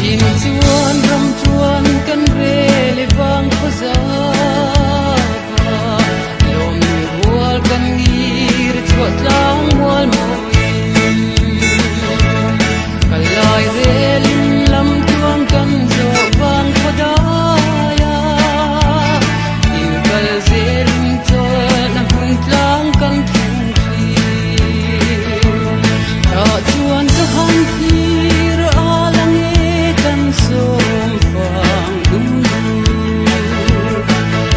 In chuan ram chuan kan rel i vang khaw zava lawm rual kan ngir chhuah tlang mual mawiin kal lai relin lam tluang kan zawh vang khaw dai a in kal zelin chawlhna hmun tlang kan thleng thin tah chuan ka han thlir a la nge kan sawm fang dum dur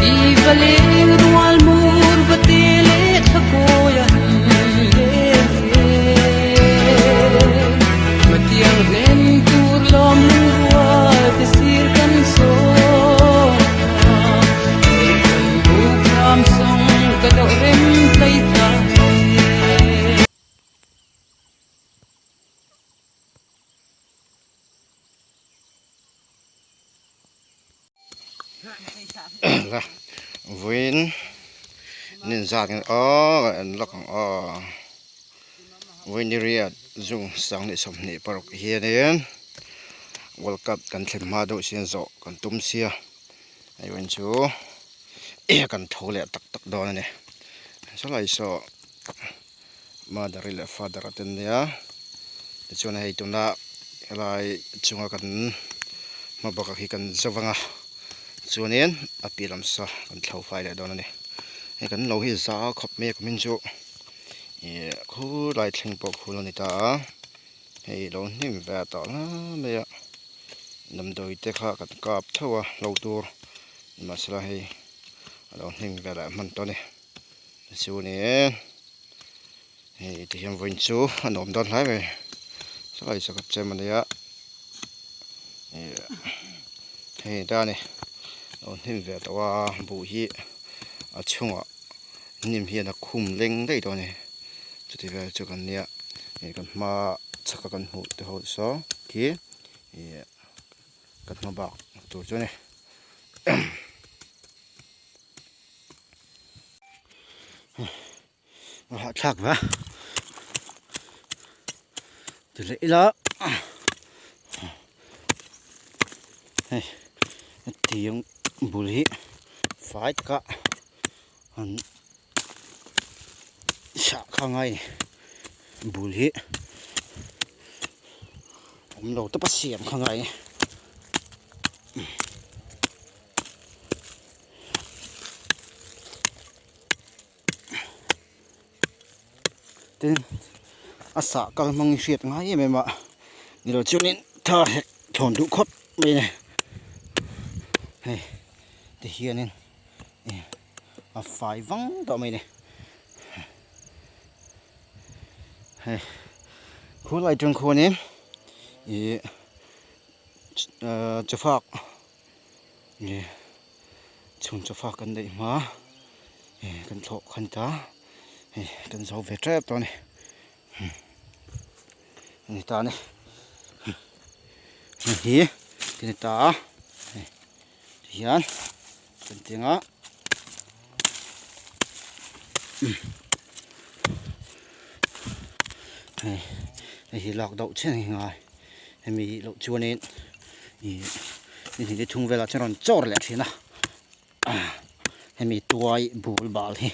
i va leng rual mur va te leh thla kawi an leng e Matiang hlen tur lawm lungrual te sir kan sawn a, Lei kan buk ram sawng ka dawh rem tlai ta e. La vawiin nin zat nge aw an lak ang aw vawiin ni riat zung sanghnih 26 hianin world cup kan thlen hma deuh sian zawh kan tum sia hei vawiin chu kan tho leh tak tak dawn a ni sawlai saw mother leh father te an nia tichuan hei tuna helai chunga kan hma bawk ah hi kan zo vang a chuanin a piah lam saw kan thlo fai leh dawn a ni hei kan lo hi za khawp mai a kumin chu ih khulai thleng pawh khul a ni ta a hei lo hnim ve tawh hle mai a damdawi te kha kan kap theuh a hlo tur nimahsela hei a lo hnim ve leh hman tawh a ni. Chu ni e hei ti hian vawiin chu a nuam dawn hlai mai saw sakawt chem a nia ih hei ta a ni lo hnim ve tawh a buh hi a chhungah hnim hian a khum leng daih tawh a ni chuti vel chu kan nia ih kan hma chhaka kan hmuh te ho saw khi ih kan hma bak tur chu a ni. A hahthlak va ti leh ila hei hetiang bul hi fai taka an sah kha ngai a ni bul hi awm lo tawp a siam kha ngai a ni. Tin a sah kal hmang hi hriat ngai em em a ni lo chuanin thar hek thawn duh khawp mai a ni hei ti hianin ih a fai vang tawh mai a ni hei khulai atang khuanin ih chawfak ih chhun chawfak kan neih hma ih kan thlawh khan ta hei kan zo ve tep tawh a ni ani ta a ni hei hi ti ni ta a hei tihian kan ti ang a hei hei hi lak deuh chian a ni ngai. Hemi loh chuanin ih ni hnih thung velah chuan rawn chawr leh thin a hemi tuai bul bal hi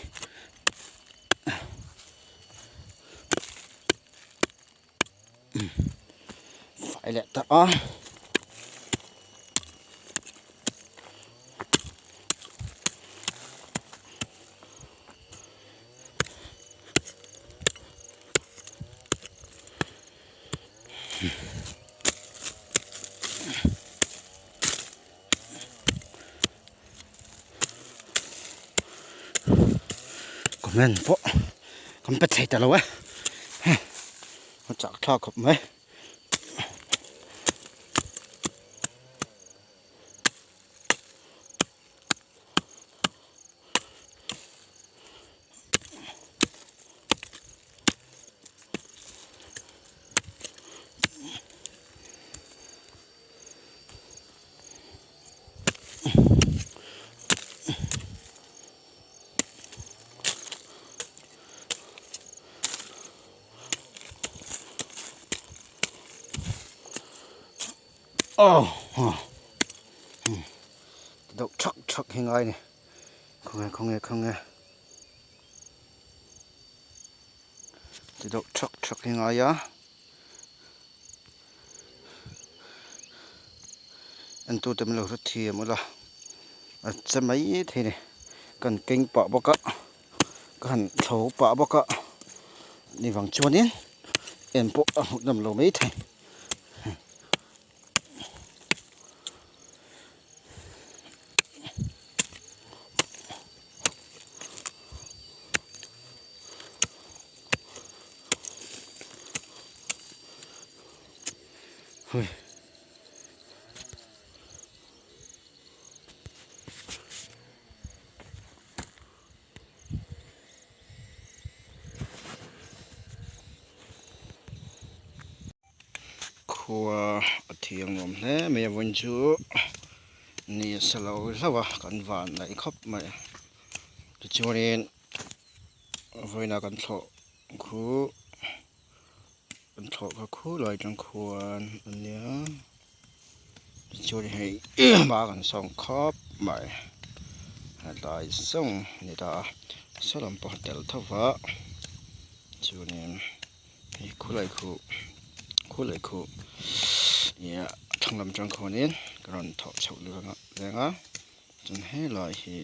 fai leh ta a. Comment pawh kan pe thei ta lo e a chak thlak khawp mai. Aw ti deuh thak thak hi ngai a ni khawnge khawnge khawnge ti deuh thak thak hi ngai a entute min lo hre thiam ula a che mai thei a ni kan keng pah bawk a ka han thlo pah bawk a ni vang chuanin en pawh a hmuh nawm lo mai thei. Hui. Khua a thiang nuam hle mai a vawiin chu ni a sa lo hlauh a kan van laih khawp mai tichuanin vawiinah kan thlawh khu kan thlawh kha khu lai atang khuan a nia tichuan hei hma kan sawm khawp mai helai zawng a ni ta a saw lam pawh a tel tho va chuanin. Hei khulai khu khulai khu ih a thlang lam atang khuanin ka rawn thawh chhoh leh leng a chuan helai hi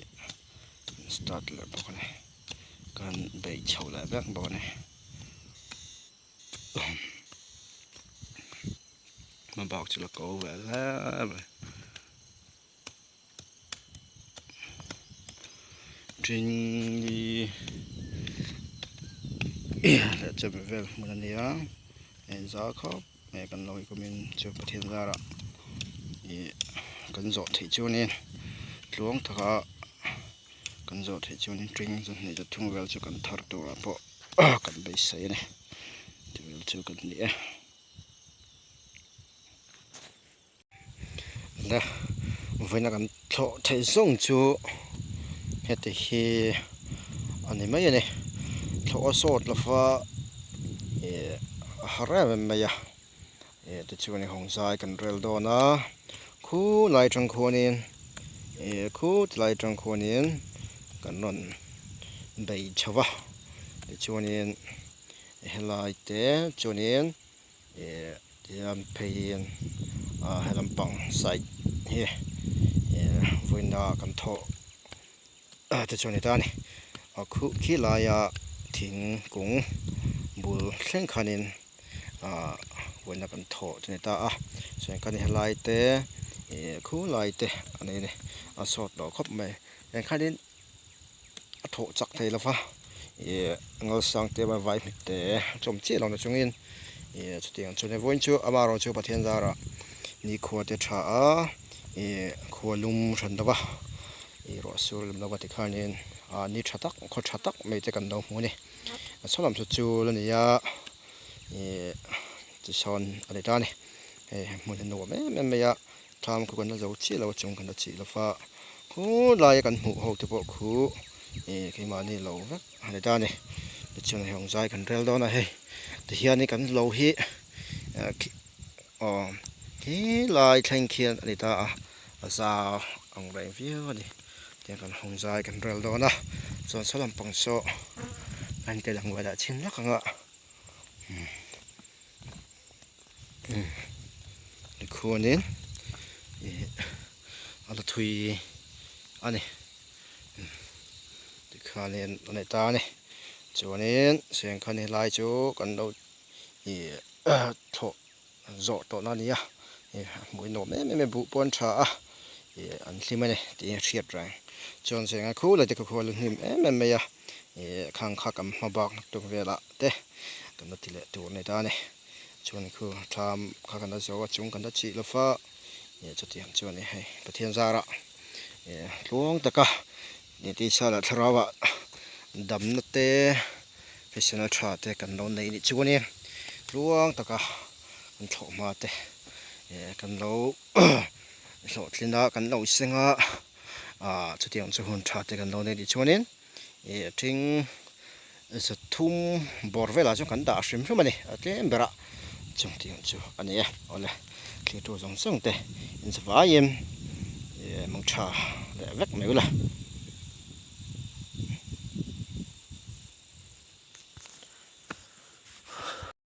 start leh bawk a ni ka han beih chhoh leh vek bawk a ni hmabak chu la ko ve hle mai. Ṭingli leh chawhmeh vel hmun a ni a hei za khawp mai kan lo inpawmin chu Pathian zarah ih kan zawh theih chu a ni tluang taka kan zawh theih chuan ṭing chawhmeh te thung vel chu kan thar turah pawh kan beisei a ni tih vel chu kan ni e. Le vawiina kan thlawh theih zawng chu heti hi a ni mai a ni thlawh a sawt lova ih a har em em mai a ih tichuan hawng zai kan rel dawn a khulai atang khuanin ih khu tilai atang khuanin kan rawn bei chho va tichuanin helai te chuanin. Ih tihian pheiin ah he lampang side hi ih vawiina kan thawh te chu a ni ta a ni a khuh khi laia thingkung bul thleng khanin ah vawiina kan thawh chu a ni ta a chuan khan helai te ih khu lai te a nei a ni a sawt lo khawp mai eng khanin. a thawh chak thei lova ih ngalsang te vai hmit te chawm chiah lo na chungin ih chutiang chuan vawiin chu amaherawh chu Pathian zarah nikhua te tha a ih khua lum hran lova ih ruah sur lem lova tikhanin ah ni tha tak khaw tha tak mai te kan lo hmu a ni a chho lam saw chu la ni a ih tisawn a ni ta a ni hei hmun hi nuam em em mai a. Thlam khu kan la zo chiah lo a chung kan la chih lo va khulai a kan hmuh ho te pawh khu ih keimahni lo vek a ni ta a ni tichuan hei awngzai kan rel dawn a hei tihianin kan lo hi aw helai thleng khian a ni ta a a za ang reng viau a ni tiang kan hawngzai kan rel dawn a chuan saw lampang saw an tel ang velah chhin lak ang a. Tikhuanin ih a la thui a ni tikhanin a ni ta a ni chuanin sengkhan helai chu kan lo ih thlawh zawh tawhna a ni a ih a hmuh in nuam em em a buh pawh an tha a ih an hlim a ni tih a hriat reng chuan sengkhan khu lai te kha khu a la hnim em em mai a ih khang kha kan hma bak tuk velah te kan la ti leh tur a ni ta a ni. Chuan khu thlam kha kan la zo a chung kan la chih lo va ih chutiang chuan ih hei Pathian zarah ih tluang taka ih tisa leh thlarau ah damna te hriselna tha te kan lo nei nih chuanin tluang taka kan thlawh hma te ih kan lo hlawhtlin a kan lo seng a ah chutiang chu hun tha te kan lo nei nih chuanin. Ih ṭhing zathum bawr velah chuan kan dah hrim hrim a ni a tlem berah chung tih ang chu a ni e awle. Thlir tur zawng zawng te in zavaiin mangtha leh vek mai ula.